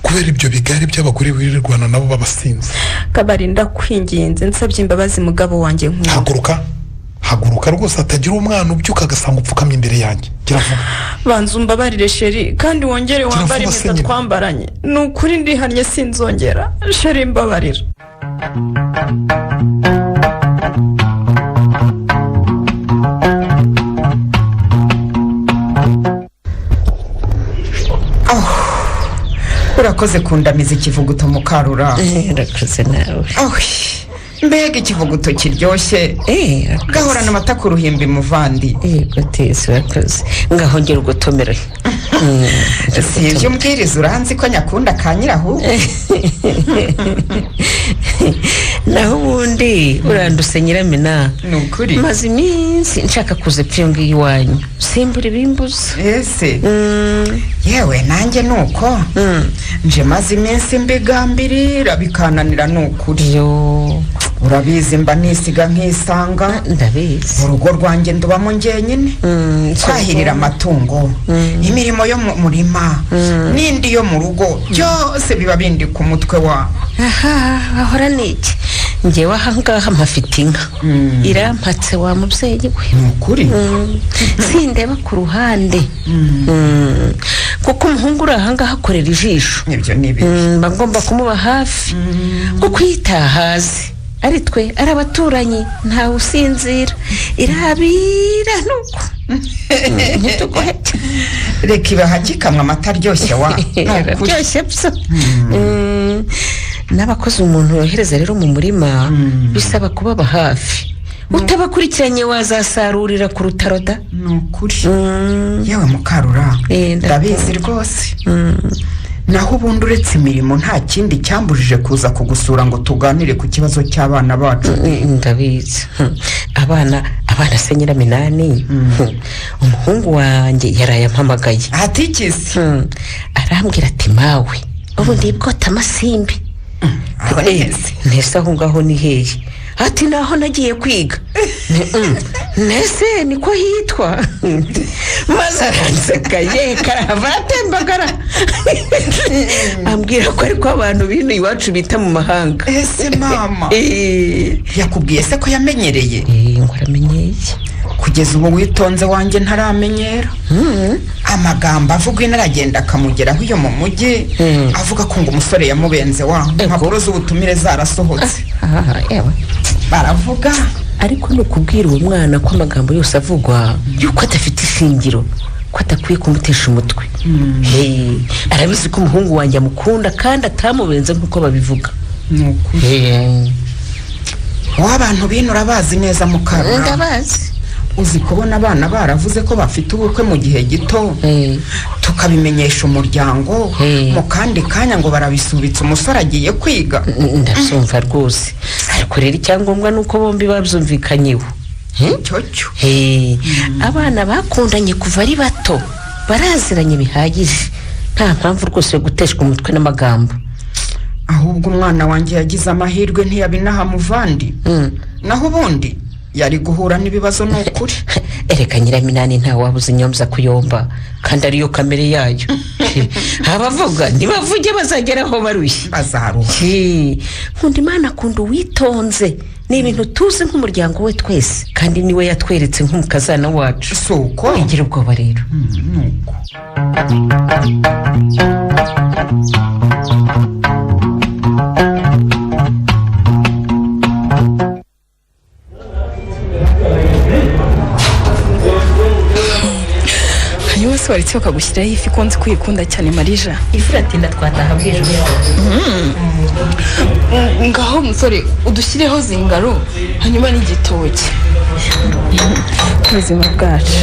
kubera ibyo bigare by'abagore wirirwana nabo b'abasinzi. Kabari, ndakwinginze, nsabye imbabazi, mugabo wanjye nkunda. Haguruka, haguruka rwose, hatagira umwana ubyuka agasanga upfukamye imbere yanjye. Gira vuba. Banza umbabarire chéri, kandi wongere wambare vuba se impeta nyine. twambaranye. Ni ukuri ndihannye, sinzongera, chéri, mbabarira. Urakoze kundamiza ikivuguto, Mukarura. Urakoze nawe. Mbega ikivuguto kiryoshye! Gahorana amata ku ruhimbi, muvandi. Yego tesi, urakoze. Ngaho ngera ugotomere. Si ibyo umbwiriza, uranzi ko nyakunda ka nyirahu. Naho ubundi uranduse, Nyiramina. Ni ukuri. Maze iminsi nshaka kuza epfo iyo ngiyo iwanyu, simbura ibimbuza. Ese yewe, nanjye ni uko nje, maze iminsi mbigambirira bikananira, ni ukuri. Urabizi, mba nisiga nkisanga. Ndabizi. Mu rugo rwanjye ndubamo njyenyine, kwahirira amatungo, imirimo yo mu murima n'indi yo mu rugo, byose biba bindi ku mutwe wa Aha ahora ni iki? Ngewe ahangaha mpafite inka, irampatse wa mubyeyi we. Ni ukuri. Sindeba ku ruhande. Kuko umuhungu uri ahangaha akorera ijisho. Ibyo ni ibibi. Mba ngomba kumuba hafi, kuko iyo itahaze, ari twe ari abaturanyi, ntawe usinzira, irabira nuko ntituguheke. Reka ibaha gikamwa amata aryoshye wa, ni ukuri. Araryoshye byo. N'abakozi umuntu yohereza rero mu murima bisaba kubaba hafi, utabakurikiranye wazasarurira ku rutaro da. Ni ukuri. Yewe Mukarura, ndabizi rwose. Naho ubundi uretse imirimo, nta kindi cyambujije kuza kugusura ngo tuganire ku kibazo cy'abana bacu. Ndabizi. Abana, abana se, Nyiraminani? Umuhungu wanjye yaraye ampamagaye. Atigeze. Arambwira ati: "Mawe, ubu ndibwota amasimbi." Ntese aho ngaho ni hehe? Ati: "Naho nagiye kwiga." Nese niko hitwa? Maze aranseka ye karahava, aratembagara, ambwira ko ariko abantu bino iwacu bita mu mahanga. Ese mama, yakubwiye se ko yamenyereye? Ngo aramenyeye. Kugeza ubu witonze wanjye ntaramenyera. Amagambo avugwa inaragenda akamugeraho iyo mu mujyi, avuga ko ngo umusore yamubenze wa, impapuro z'ubutumire zarasohotse, baravuga. Ariko ni ukubwira uwo mwana ko amagambo yose avugwa yuko adafite ishingiro, ko adakwiye kumutesha umutwe. Hey, arabizi ko umuhungu wanjye amukunda kandi atamubenze nk'uko babivuga. Ni ukuri, w'abantu bino urabazi neza, Mukarura. Ndabazi. Uzi kubona abana baravuze ko bafite ubukwe mu gihe gito, tukabimenyesha umuryango, mu kandi kanya ngo barabisubitse, umusore agiye kwiga? Ndabyumva rwose, ariko rero icyangombwa ni uko bombi babyumvikanyeho. Cyo cyo. Abana bakundanye kuva ari bato, baraziranye bihagije, nta mpamvu rwose yo guteshwa umutwe n'amagambo. Ahubwo umwana wanjye yagize amahirwe ntiyabinaha, muvandi. Naho ubundi yari guhura n'ibibazo, ni ukuri. Ereka Nyiraminani ntawabuze inyombya kuyomba, kandi ariyo kamere yayo. Abavuga ntibavuge, bazageraho barushye, bazaruha. Nkundimana akunda uwitonze, ni ibintu tuzi nk'umuryango we twese, kandi niwe yatweretse nk'umukazana wacu. Si uko? Wigira ubwoba rero. Nuko. Hanyuma se waretse bakagushyiraho ifi, ko nzi ko uyikunda cyane, Marija? Ifi iratinda, twataha bwije. Ngaho musore, udushyireho zingaro, hanyuma n'igitoki. Ubuzima bwacu.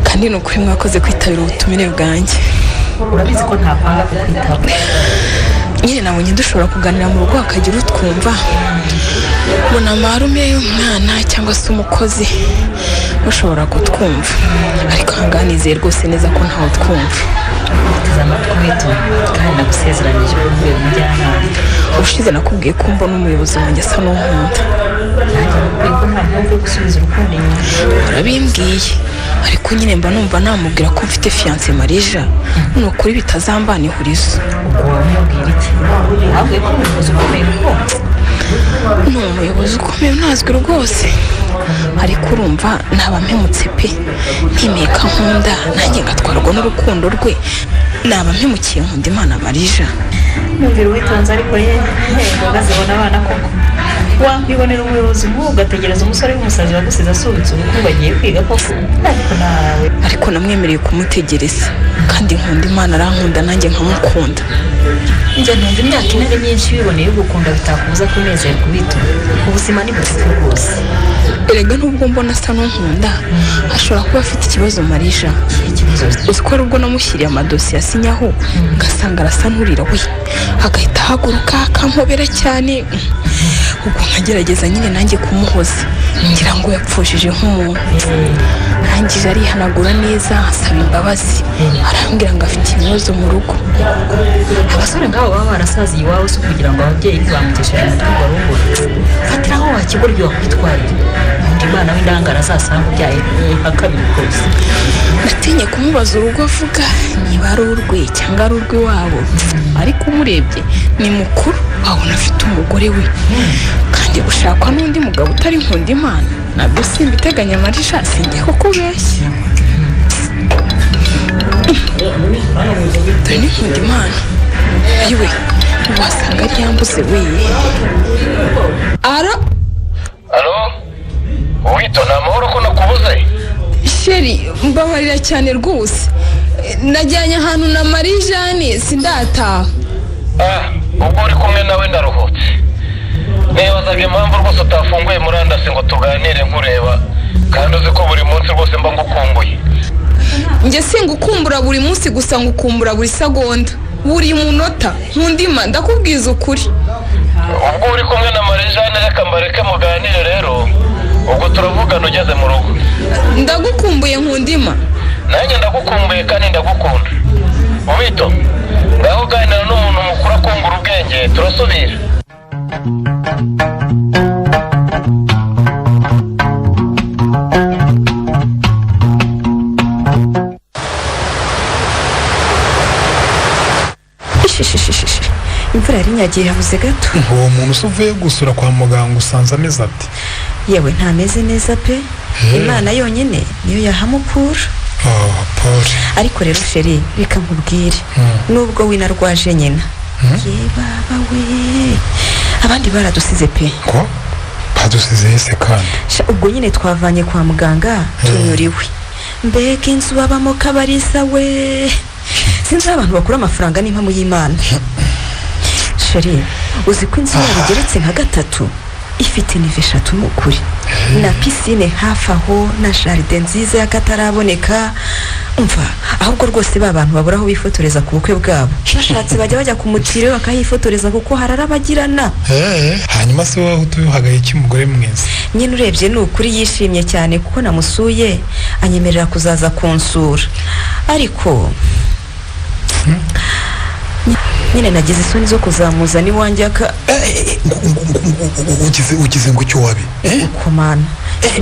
Kandi ni ukuri mwakoze kwitabira ubutumire bwanjye. Urabizi ko ntakwanga kukwitaba. Nyine nabonye dushobora kuganira mu rugo hakagira utwumva, mbona marume y'umwana cyangwa se umukozi ushobora kutwumva, ariko ahangaha nizeye rwose neza ko ntawe twumva. Uteze amatwi wito, kandi nagusezeranije ko nkubera umujyanama. Ubushize nakubwiye ko mbona umuyobozi wanjye asa n'unkunda. Nanjye nakubwiye ko nta mpamvu yo gusubiza urukundo inyuma. Urabimbwiye, ariko nyine mba numva namubwira ko mfite fiyanse Marija, ni ukuri bitazambana ihurizo. Ubwo wamubwira iki? Wabwiye ko umuyobozi ukomeye kuko Ni umuyobozi ukomeye unazwi rwose, ariko urumva naba mpemutse pe, ntimeka nkunda nanjye ngatwarwa n'urukundo rwe, naba mpemukiye nkunda Imana Marija. Numvira uwitonze, ariko ye imboga zibona abana koko. Wakwibonera umuyobozi nk'ubu ugategereza umusore w'umusazi wagusize asubitse ubukwe ngo agiye kwiga koko? Ariko nawe. Ariko namwemereye kumutegereza, kandi nkunda Imana arankunda nanjye nkamukunda. Njye numva imyaka 4 ari myinshi, wiboneye ugukunda bitakubuza kunezerwa ubito. Ubuzima ni bugufi rwose. Erega nubwo mbona asa n'unkunda, ashobora kuba afite ikibazo Marija. Uzi ko ari ubwo namushyiriye amadosiye asinyaho, ngasanga arasa n'urira we, agahita ahaguruka akampobera cyane, ubwo nkagerageza nyine nanjye kumuhoza ngira ngo yapfushije nk'umuntu. Arangije arihanagura neza, asaba imbabazi, arambwira ngo afite ibibazo mu rugo. Abasore nk'abo baba barasaziye iwabo si ukugira ngo ababyeyi ntibamutesheje umutwe ngo arongore. Fatira aho wakigoryi wakwitwarira. Undi mwana w'indangara azasanga ubyaye nka kabiri rwose. Natinye kumubaza urugo avuga niba ari urwe cyangwa ari urw'iwabo, ariko umurebye ni mukuru, wabona afite umugore we, kandi gushakwa n'undi mugabo utari nkunda Imana nabyo simbiteganya Marija, singiye kukubeshya. Dore ni nkunda Imana yiwe, wasanga ari yambuze we. Aro. Alo, Wito, ni amahoro ko nakubuze? Sheri, mbabarira cyane rwose, najyanye ahantu na Marie Jeanne sindataha. Ubwo uri kumwe nawe ndaruhutse. Nibazaga impamvu rwose utafunguye murandasi ngo tuganire nkureba, kandi uzi ko buri munsi rwose mba ngukumbuye. Njye singukumbura buri munsi gusa, ngukumbura buri segonda, buri munota. Nkundima, ndakubwiza ukuri. Ubwo uri kumwe na Marie Jeanne reka mbareke muganire rero, ubwo turavugana ugeze mu rugo. Ndagukumbuye Nkundima. Nanjye ndagukumbuye kandi ndagukunda. Ubito, ngaho uganira n'umuntu mukuru akungura ubwenge, turasubira. Ishishishishishi, imvura yarinyagiye habuze gato. Uwo muntu se uvuye gusura kwa muganga usanze ameze ati? Yewe ntameze neza pe, Imana yonyine niyo yahamukura. Pole. Ariko rero sheri, reka nkubwire, nubwo winarwaje nyina, ye baba we, abandi baradusize pe. Ko badusize hese kandi? Ubwo nyine twavanye kwa muganga tunyuriwe. Mbega inzu babamo Kabarisa we, sinzi aho abantu bakura amafaranga n'impamo y'Imana. Sheri, uzi ko inzu yabo igeretse nka 3, ifite nive 3 ni ukuri, na pisine hafi aho, na jaride nziza y'akataraboneka. Umva ahubwo rwose ba bantu babura aho bifotoreza ku bukwe bwabo, bashatse bajya bajya ku mutiro bakahifotoreza kuko hararabagirana. Hanyuma se wowe utuhagaye iki mugore mwiza? Nyine urebye ni ukuri yishimye cyane kuko namusuye anyemerera kuzaza kunsura, ariko nyine nagize isoni zo kuzamuza n'iwanjye aka Ugize ngo icyo wabi Ukomana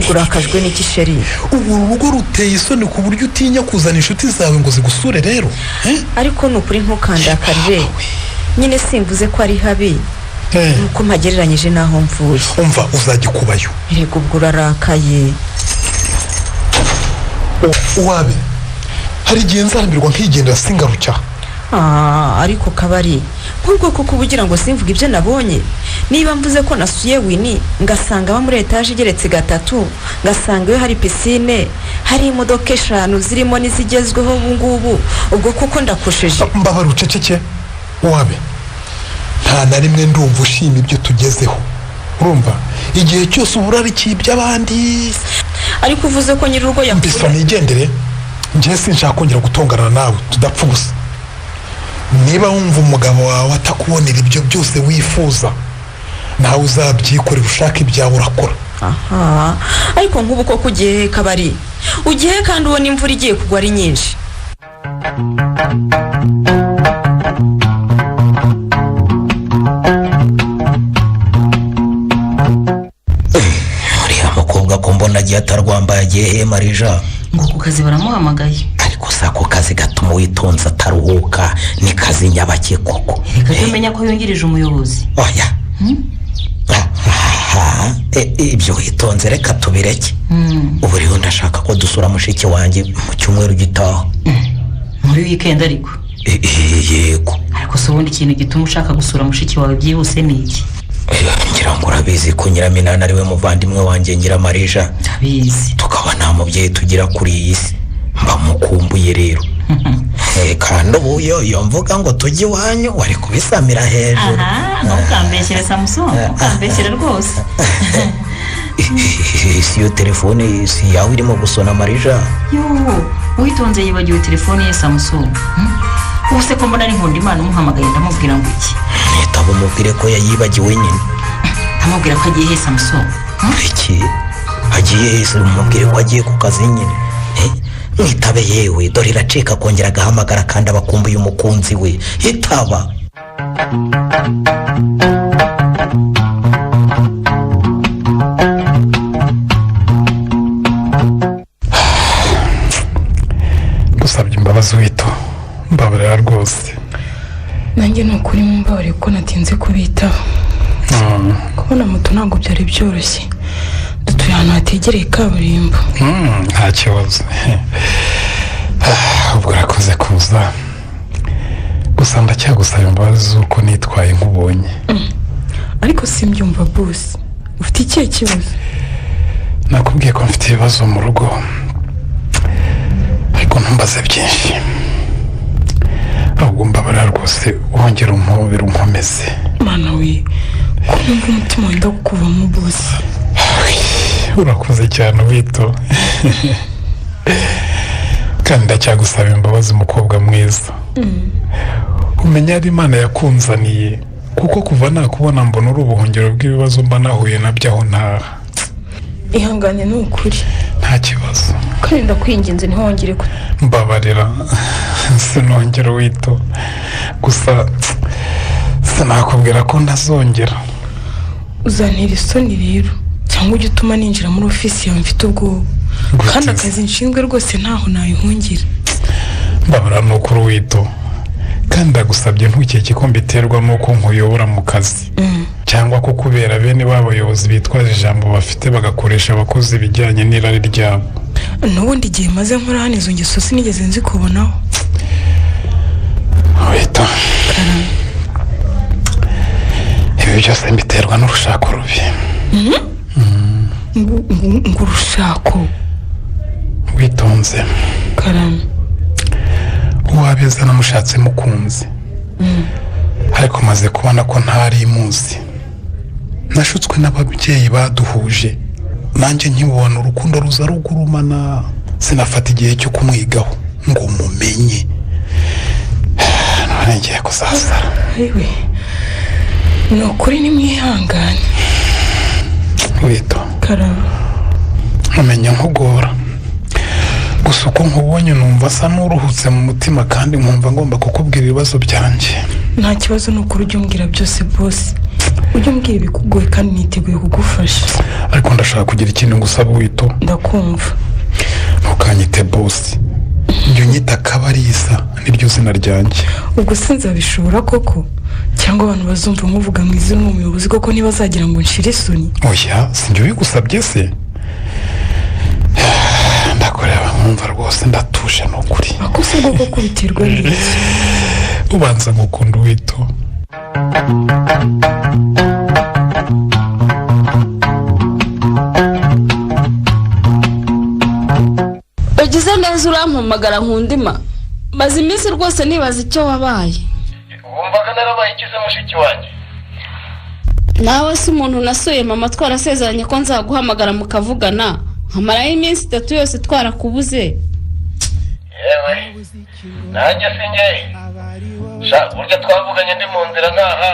urakajwe n'iki sheri? Ubu urugo ruteye isoni ku buryo utinya kuzana inshuti zawe ngo zigusure rero. Ariko ni ukuri ntukandakarire, nyine simvuze ko ari habi, nuko mpagereranyije n'aho mvuye. Umva uzajya ukubayo. Erega ubwo urarakaye. Wabi hari igihe nzarambirwa nkigendera singarucya. Ariko kabari nk'ubwo kuko uba ngo simvuge ibyo nabonye. Niba mvuze ko nasuye Wini ngasanga aba muri etaje igeretse 3, ngasanga iyo hari pisine, hari imodoka 5 zirimo n'izigezweho ubu ngubu, ubwo kuko ndakosheje. Mbabara uceceke wabe, nta na rimwe ndumva ushima ibyo tugezeho. Urumva igihe cyose uburarikiye iby'abandi. Ariko uvuze ko nyir'urugo yakubise. Nigendere njye sinshaka kongera gutongana nawe tudapfa ubusa. Niba wumva umugabo wawe atakubonera ibyo byose wifuza, nawe uzabyikorera ushaka ibyawe urakora. Aha, ariko nk'ubu koko ugiye kabari, ugiye kandi ubona imvura igiye kugwa ari nyinshi. Uriya mukobwa ko mbona agiye atarwambaye agiye he Marija? Ngo ku kazi baramuhamagaye. Ariko si ako kazi gatuma witonze ataruhuka, ni kazi nyabake koko. Reka tumenya ko yungirije umuyobozi. Oya ibyo witonze reka tubireke. Ubu rero ndashaka ko dusura mushiki wanjye mu cyumweru gitaha. Muri weekend ariko? Yego. Ariko se ubundi ikintu gituma ushaka gusura mushiki wawe byihuse ni iki? Ngira ngo urabizi ko Nyiraminani ari we muvandimwe wanjye Nyiramarija. Ndabizi. Tukaba nta mubyeyi tugira kuri iyi si. Mba mukumbuye rero. Kandi ubu yo mvuga ngo tujye iwanyu wari kubisamira hejuru. Aha, ntukambeshyere Samusoni, ntukambeshyere rwose. Si iyo telefone si yawe irimo gusona Marija? Yo, uwitonze yibagiwe telefone ye Samusoni. Ubu se ko mbona ari Nkundimana umuhamagaye ndamubwira ngo iki? Nitaba umubwire ko yayibagiwe nyine. Ndamubwira ko agiye he Samusoni? Iki? Agiye he se? Umubwire ko agiye ku kazi nyine. Mwitabe yewe, dore iracika kongera agahamagara kandi abakumbuye umukunzi we. Itaba. Gusabye imbabazi wito, mbabarira rwose. Nanjye ni ukuri mumbabarire kuko natinze kubitaho. Kubona moto ntabwo byari byoroshye, dutuye ahantu hategereye kaburimbo. Nta kibazo. Ubwo urakoze kuza, gusa ndacyagusaba imbabazi z'uko nitwaye nk'ubonye. Ariko simbyumva bose, ufite ikihe kibazo? Nakubwiye ko mfite ibibazo mu rugo, ariko ntumbaze byinshi. Ahubwo mbabarira rwose, wongera umpobere unkomeze. Mana we, ko numva umutima wenda kukuvamo bose. Urakoze cyane wito. Kandi ndacyagusaba imbabazi mukobwa mwiza. Umenya ari Imana yakunzaniye, kuko kuva nakubona mbona uri ubuhungiro bw'ibibazo mba nahuye nabyo aho ntaha. Ihangane ni ukuri. Nta kibazo. Kandi ndakwinginze ntiwongere ku mbabarira sinongera wito. Gusa sinakubwira ko ntazongera. Uzantera isoni rero, cyangwa ujye utuma ninjira muri ofisi yawe mfite ubwoba. Kandi akazi nshinzwe rwose ntaho nayihungira. Mbabara ni ukuri wito, kandi ndagusabye ntukeke ko mbiterwa n'uko nkuyobora mu kazi, cyangwa ko kubera bene b'abayobozi bitwaje ijambo bafite bagakoresha abakozi ibijyanye n'irari ryabo. N'ubundi igihe maze nkora hano izo ngeso sinigeze nzikubonaho. Wito, ibi byose mbiterwa n'urushako rubi. Ngo urushako? Witonze. Karame. Uwabeza namushatse mukunzi, ariko maze kubona ko ntari imuzi. Nashutswe n'ababyeyi baduhuje, nanjye nkibona urukundo ruza rugurumana, sinafata igihe cyo kumwigaho ngo mumenye. None ngiye kuzasara. Ni ukuri nimwihangane. Wito. Karame. Nkumenya nkugora, gusa uko nkubonye numva asa n'uruhutse mu mutima, kandi nkumva ngomba kukubwira ibibazo byanjye. Nta kibazo, ni ukuri ujya umbwira byose bose. Ujye umbwira ibikugoye kandi niteguye kugufasha. Ariko ndashaka kugira ikintu ngusaba wito. Ndakumva. Ntukanyite bosi, njye unyita Kabarisa, niryo zina ryanjye. Ubwo sinzabishobora koko? Cyangwa abantu bazumva nkuvuga mu izina umuyobozi koko ntibazagira ngo nshire isoni? Oya, sinjye ubigusabye se? Ndakureba nkumva rwose ndatuje ni ukuri. Ako si ubwo koko biterwa n'iki? Ubanza ngukunda wito. Ugize neza urampamagara Nkundima, maze iminsi rwose nibaza icyo wabaye. Wumvaga narabaye ikize mushiki wanjye? Nawe si umuntu nasuye mama twarasezeranye ko nzaguhamagara mukavugana, nkamarayo iminsi 3 yose twarakubuze. Yewe nanjye sinjye sha, burya twavuganye ndi mu nzira ntaha.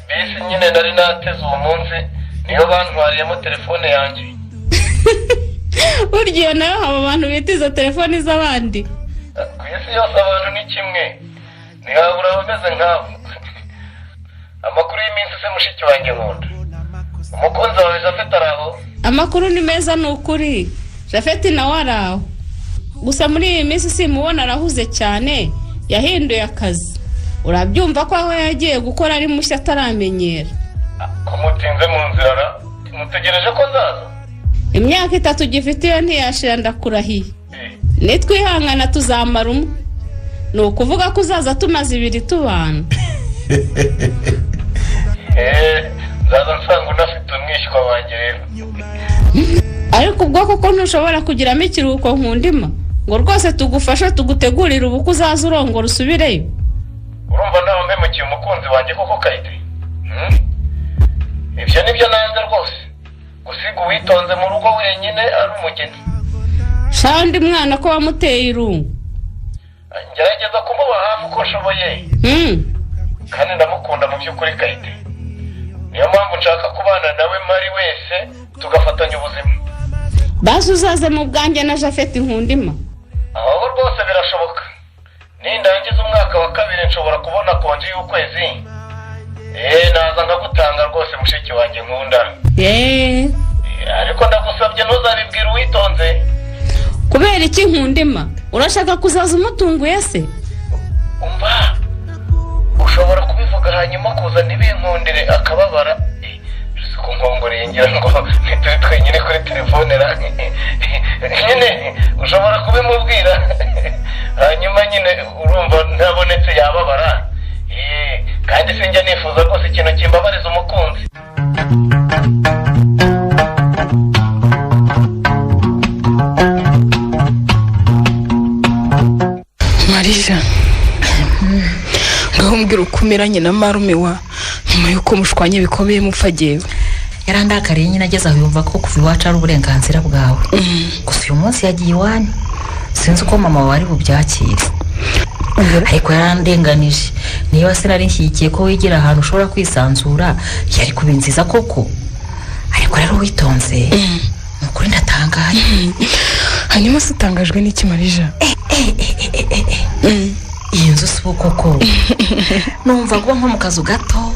Bisi nyine nari nateze uwo munsi niyo bantwariyemo telefone yanjye. Burya iyo nayo haba abantu bitiza telefoni z'abandi. Ku isi yose abantu ni kimwe, ntihabura abameze nk'abo. Amakuru y'iminsi se mushiki wanjye nkunda? Umukunzi wawe Japhet ari aho? Amakuru ni meza ni ukuri, Japhet nawe ari aho. Gusa muri iyi minsi simubona, arahuze cyane, yahinduye akazi. Urabyumva ko aho yagiye gukora ari mushya ataramenyera. Ko mutinze mu nzira, mutegereje ko nzaza? Imyaka 3 gifite iyo ntiyashira, ndakurahiye. Nitwihangana tuzamara umwe, ni ukuvuga ko uzaza tumaze 2 tubana. Nzaza nsanga unafite umwishywa wanjye rero. Ariko ubwo koko ntushobora kugiramo ikiruhuko Nkundima, ngo rwose tugufashe tugutegurire ubukwe uzaza urongora usubireyo? Urumva nawe mpemukiye umukunzi wanjye koko Kayite? Ibyo nibyo nanze rwose, gusiga uwitonze mu rugo wenyine ari umugeni. Shandi mwana ko wamuteye irungu. Ngerageza kumuba hafi uko nshoboye, kandi ndamukunda mu by'ukuri Kayite. Niyo mpamvu nshaka kubana nawe mari wese tugafatanya ubuzima. Bazi uzaze mu bwanjye na Japhet Nkundima. Aho rwose birashoboka. Nindangiza umwaka wa 2 nshobora kubona konji y'ukwezi. Naza nkagutanga rwose mushiki wanjye nkunda. Ariko ndagusabye ntuzabibwira uwitonze. Kubera iki Nkundima? Urashaka kuzaza umutunguye se? Umva, ushobora kubivuga hanyuma kuza ntibinkundire akababara. Ko nkongoreye ngira ngo ntituri twenyine kuri telefone ra. Nyine ushobora kubimubwira hanyuma nyine urumva ntabonetse yababara. Kandi sinjya nifuza rwose ikintu kimbabariza umukunzi. Marija, ngaho mbwira uko umeranye na marume wa nyuma y'uko mushwanye bikomeye mupfagewe. Yarandakariye nyine ageze aho yumva ko kuva iwacu ari uburenganzira bwawe. Gusa uyu munsi yagiye iwanyu, sinzi uko mama wawe ari bubyakire. Ariko yarandenganije, niba sinari nshyigikiye ko wigira ahantu ushobora kwisanzura yari kuba nziza koko. Ariko rero witonze, ni ukuri ndatangaye. Hanyuma se utangajwe n'iki Marija? Iyi nzu si koko. Numva kuba nko mu kazu gato,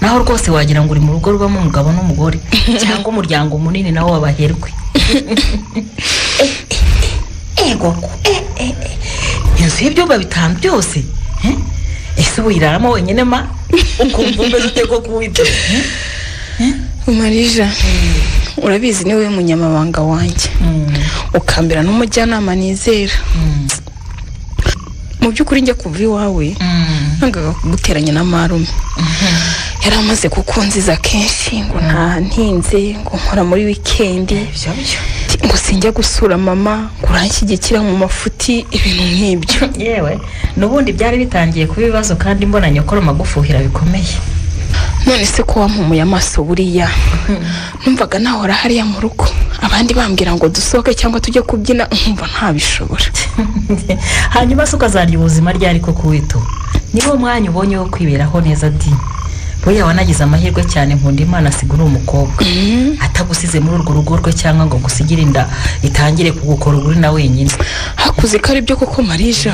naho rwose wagira ngo uri mu rugo rubamo umugabo n'umugore cyangwa umuryango munini nawo wabaherwe. Inzu y'ibyumba 5 byose, ese ubu uyiraramo wenyine ma? Ukumva umeze ute koko wibyo? Marija, urabizi ni wowe munyamabanga wanjye, ukambera n'umujyanama nizera. Mu by'ukuri njya kuva iwawe nangaga kuguteranya na marume. Yari amaze kukunziza kenshi ngo nta ntinze, ngo nkora muri wikendi, ngo sinjya gusura mama, ngo uranshyigikira mu mafuti, ibintu nk'ibyo. Yewe n'ubundi byari bitangiye kuba ibibazo, kandi mbona nyokoro magufuhira bikomeye. None se ko wampumuye amaso buriya? Numvaga nahora hariya mu rugo, abandi bambwira ngo dusohoke cyangwa tujye kubyina, nkumva ntabishobora. Hanyuma se ukazarya ubuzima ryari koko wito? Niwo mwanya ubonye wo kwiberaho neza di. Buriya wanagize amahirwe cyane Nkunda Imana asiga uri umukobwa, atagusize muri urwo rugo rwe cyangwa ngo gusigire inda itangire kugukora uri na wenyine. Hakuze ko ari byo koko Marija.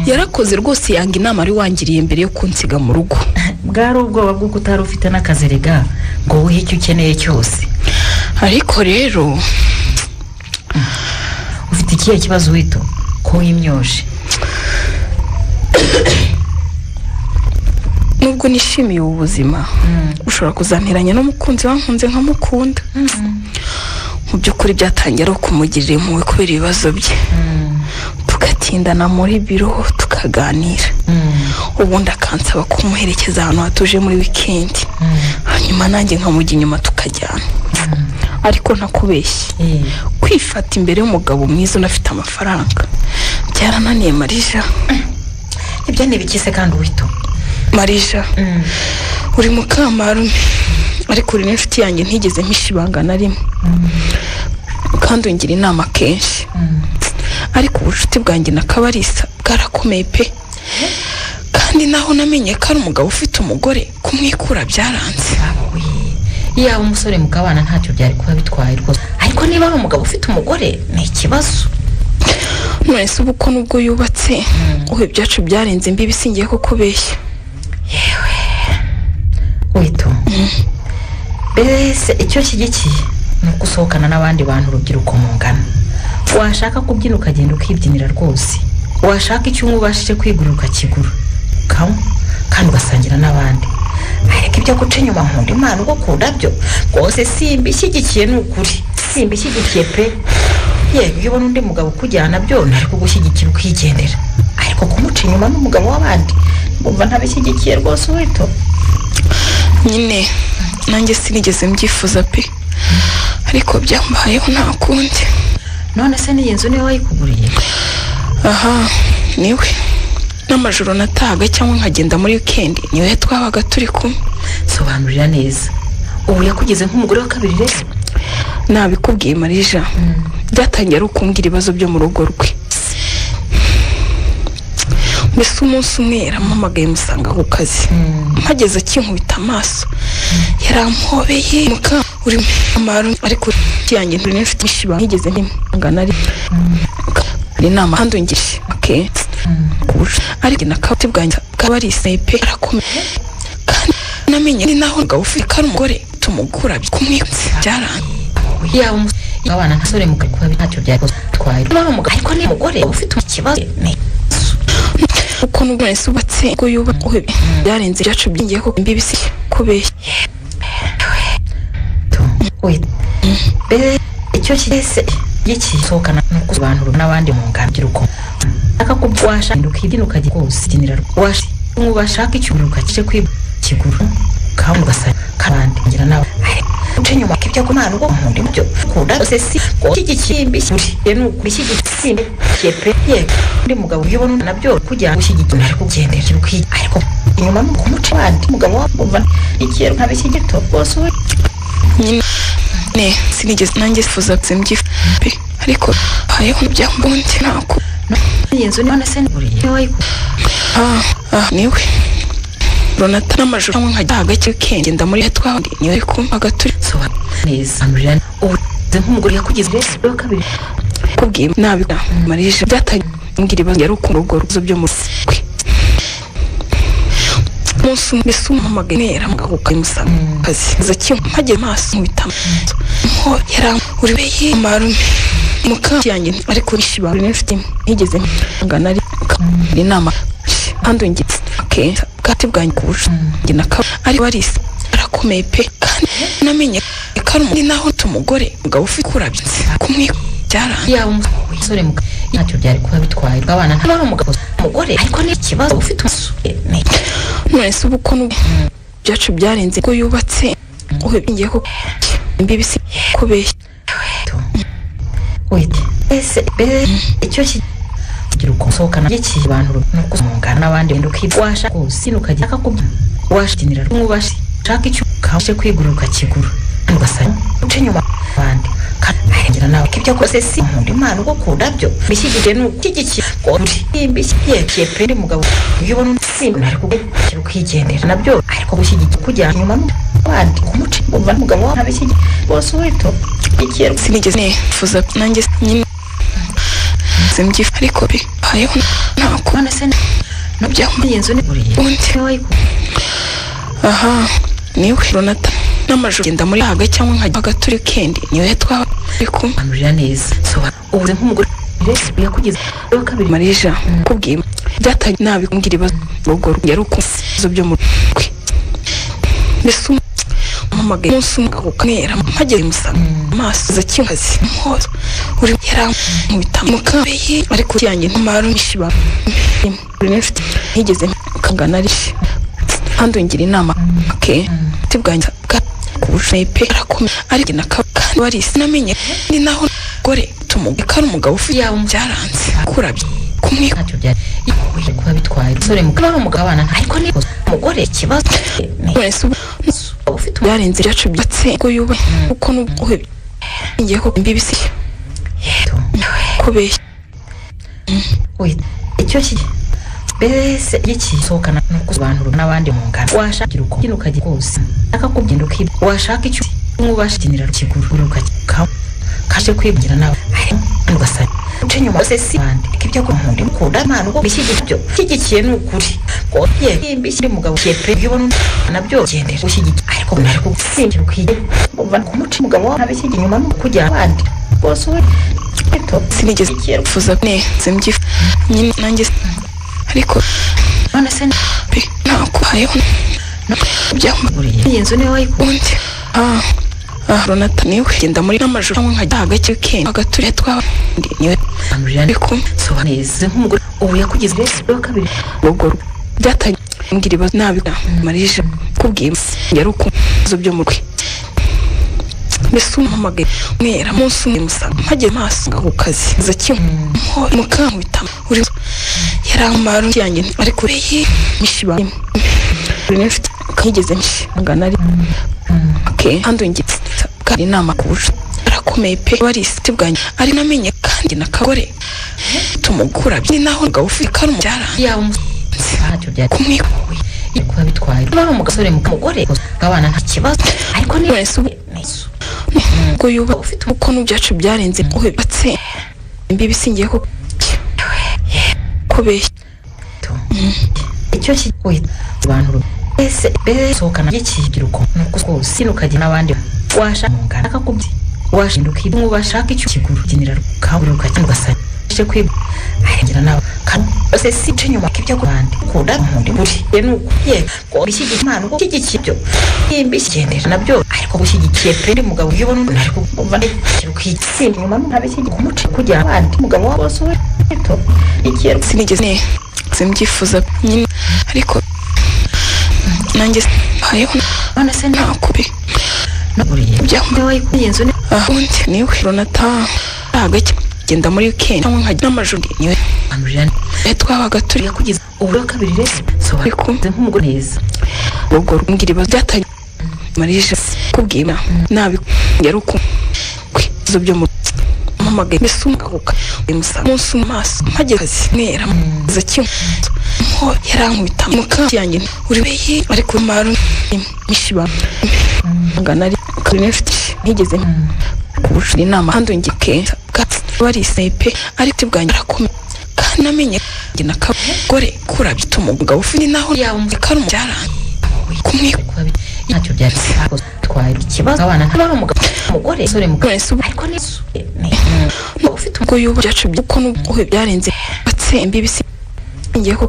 Yarakoze rwose, yanga inama ari wangiriye mbere yo kunsiga mu rugo. Bwari ubwoba bw'uko utari ufite n'akazi rega ngo wihe icyo ukeneye cyose. Ariko rero ufite ikihe kibazo wito ko wimyoje? Nubwo nishimiye ubu buzima, ushobora kuzanteranya n'umukunzi wankunze nkamukunda. Mu by'ukuri byatangiye ari ukumugirira impuhwe kubera ibibazo bye, tugatindana muri biro tukaganira, ubundi akansaba kumuherekeza ahantu hatuje muri wikendi, hanyuma nanjye nkamujya inyuma tukajyana. Ariko ntakubeshye, kwifata imbere y'umugabo mwiza unafite amafaranga byarananiye Marija. Ibyo ni ibiki se kandi wito? Marija, uri mukamarume, ariko uri n'inshuti yanjye ntigeze mpisha ibanga na rimwe, kandi ungira inama kenshi. Ariko ubucuti bwanjye na Kabarisa bwarakomeye pe, kandi naho namenye ko ari umugabo ufite umugore, kumwikura byaranze. Yaba umusore mukabana ntacyo byari kuba bitwaye rwose, ariko niba ari umugabo ufite umugore ni ikibazo. None se ubu ko nubwo yubatse, ubu ibyacu byarenze imbibi, singiye kukubeshya. Yewe wito, mbese icyo nshyigikiye ni uko usohokana n'abandi bantu urubyiruko mungana. Washaka kubyina ukagenda ukibyinira rwose, washaka icyo unywa ubashije kwigurira ukakigura ukanywa kandi ugasangira n'abandi. Ariko ibyo guca inyuma nkunda Imana ugukunda byo rwose simbishyigikiye, ni ukuri simbishyigikiye pe. Yego iyo ubona undi mugabo ukujyana byo ntari kugushyigikira ukigendera, ariko kumuca inyuma n'umugabo w'abandi mbumva ntabishyigikiye rwose wito. Nyine nanjye sinigeze mbyifuza pe, ariko byambayeho nta kundi. None se n'iyi nzu niwe wayikuguriye? Aha niwe. N'amajoro natahaga cyangwa nkagenda muri wikendi niwe twabaga turi kumwe. Sobanurira neza, ubu yakugeze nk'umugore wa kabiri rero? Nabikubwiye Marija, byatangiye ari ukumbwira ibibazo byo mu rugo rwe. Mbese umunsi umwe yarampamagaye musanga ku kazi, mpageze akinkubita amaso yarampobeye. Muka uri amaru, ariko yanjye nturi n'inshuti ishiba ntigeze ngana ari inama kandi ungirije okay, ariko na kabati bwanjye bwabarise pe arakomeye, kandi namenye ni naho umugabo ufite ko ari umugore tumugura kumwitse byaranze. Yaba abana ntasore mukakuba ntacyo byatwaye, ariko ni umugore ufite ikibazo uko nubwo nese ubatse ngo yubatse byarenze ibyacu byingiye ko imbibi si kubeshya. Icyo kigese gikisohokana nuko abantu n'abandi mu ngabyiruko akakubwasha ukibyina ukajya rwose washa ubashaka icyo ukakije kwikigura kandi ugasanga kandi ngira nawe uce nyuma ibyo kumana ubwo nkunda ibyo kunda se si ko uri ni ukuri pe yego undi mugabo uyobona nabyo kujya gushyigikira ariko kugendera ariko inyuma no kumuca abandi mugabo wumva ikiye ntabishyigito rwose we nyine ne sinigeze nanjye sifuza mbyifu pe, ariko hayeho byambundi ntako iyi nzu none se buriye niwe Ronata n'amajoro nkajya hagati wikendi muri twandi niwe kumvaga turi soba neza ubu nk'umugore yakugize rero kabiri kubwiye nabi Marije byatangira ibibazo yari ukuntu rugo ruzo byo mu kwe umunsi umwe umpamagaye nera mugabo ukamusanga kazi zaki mpageze maso nkubita nko yara uri beye marume muka yanjye ariko nishiba n'imfite ntigeze ngana ari inama kandi ngi okay bwati bwanjye kubusha ngi naka ari barisa arakomeye pe, kandi namenye ko ari naho tumugore mugabo ufite kurabye kumwe byaranze. Yaba umusore ntacyo byari kuba bitwaye abana nta umugabo umugore ariko ni ikibazo ufite none se ubu ko byacu byarenze ko yubatse ubu ngiye ko imbibi si kubeshya. Wait ese icyo kigira uko usohokana abantu nuko umungana n'abandi ukibwasha rwose ukajya akakubwashinira nk'ubasha shaka icyo ukabashe kwigurira ukakigura ugasanga uce nyuma abandi kandi nawe ibyo kose si nkunda Imana ugukunda byo bishyigikiye ni ukishyigikiye uri imbishyigikiye pe ndi mugabo uyobona usimba ariko ukigendera nabyo ariko gushyigikira kujya nyuma n'abandi kumuca umva mugabo wawe ntabishyigikiye bose wito sinigeze nifuza nanjye nyine simbyifu ariko bi hayeho ntako none se nabyo iyi nzu ni buriye undi Aha niwe Ronata n'amajoro genda muri haga cyangwa nkajya agaturi kendi niwe twaba turi kumwe. Anurira neza ubuze nk'umugore yakugeze wa kabiri. Marija kubwiye byatangiye nabi kumbwira ibibazo urugo yari ukunze byo mu rwe mbese umpamagaye umunsi umwe ukamera mpageze musanga amaso zakinkazi mpozo uri yarankubita mukambeye ariko yanjye ntumara mishiba uri n'inshuti ntigeze kangana ari kandi ungira inama ke tibwanjye bwa kubusha pe arakomeye ariko na kandi warisi namenye ni naho gore tumuge kari umugabo ufite byaranze kurabye kumwe ntacyo byari kuba bitwaye umusore mukaba ari umugabo abana ariko ni umugore ikibazo wese ufite byarenze byacu byatse ngo yuba uko nubwo ngiye ko mbibisi kubeshya icyo ki mbese iki sohokana nuko abantu n'abandi mu ngano washakira uko kino ukajya kose akakugenda ukiba washaka icyo mwubashinira kiguru ukaka kaje kwibwira nawe ugasaba uce nyuma se si bandi ibyo ko nkunda mukunda imana uko bishyigikiye shyigikiye ni ukuri ko ye imbishyire mugabo ye pe ubona nabyo gendera ushyigikiye ariko nari kugusimbira ukwiye umva kumuca umugabo wawe nabishyigiye inyuma no kujya abandi bose we sinigeze mfuza neza mbyifu nyine nanjye ariko none se pe nakubayeho byamburiye iyi nzu niwe wayikundi Ronata niwe genda muri n'amajoro cyangwa nkajya hagake kendi agaturi twaba niwe anurira kumwe neza nk'umugore ubu yakugeze wa kabiri ubwo byatangiye mbwira ibibazo nabi Marija kubwiye yari ukunze byo mu rwe mbese umpamagaye mwera umunsi umwe musanga mpageze amaso ku kazi zakintu mukankubita uri yaramara yanjye ariko ye mishiba uri n'inshuti ntigeze ngana ari ke kandi ngi kandi inama kubusha arakomeye pe warisi bwanjye ari namenye kandi nakagore tumugura ni naho ngabo ufite kari umubyara yaba ntacyo byari kumwe kuba bitwaye ari umusore mugore abana nta kibazo ariko ni wese ubwo yuba ufite uko n'ubyacu byarenze ubatse imbibi singiye ko kubeshya icyo ki abantu ese sohokana y'ikibyiruko nuko rwose ukajya n'abandi washaka mungana akakubye washinduka ibyo bashaka icyo kiguru genera kaburi ukagenda ugasanga je kwibwa arengera nawe kandi se si ce nyuma kibyo kubandi kunda nkundi buri ye nuko ye ko bishyigikiye imana uko shyigikiye ibyo imbishyigendera nabyo ariko gushyigikiye pe ndi mugabo uyobona undi ariko umva kwitsinda nyuma ntabishyigikiye kumuca kujya abandi mugabo wa bose we to ikiye sinigeze simbyifuza nyine ariko nanjye hayeho none se ntakubi naburiye byambaye wayikuye inzu ni undi niwe Ronata hagake genda muri weekend cyangwa nkajya n'amajoro niwe anurira twabaga turi yakugeze ubu wa kabiri rero kumwe nk'umugore neza ubwo mbwira ibibazo byatangiye Marija kubwiye nabi yari ukunze byo mu mpamagaye mbese umugaruka musanga umunsi umwe amaso mpageze kazi mwera zakintu yarankubita muka yanjye uri weye ariko maru mishiba ngana ari kuri n'inshuti ntigeze kubusha inama kandi ngike warise pe ariko bwanjye arakomeye kandi namenye njye nakagore kurabye umugabo ufite naho yaba kari umubyara kumwe ntacyo byari bitwaye ikibazo abana ari umugabo umugore umusore mugore ariko ni ufite ubwo yuba byacu uko n'ubwo byarenze batse imbibi ngiye ko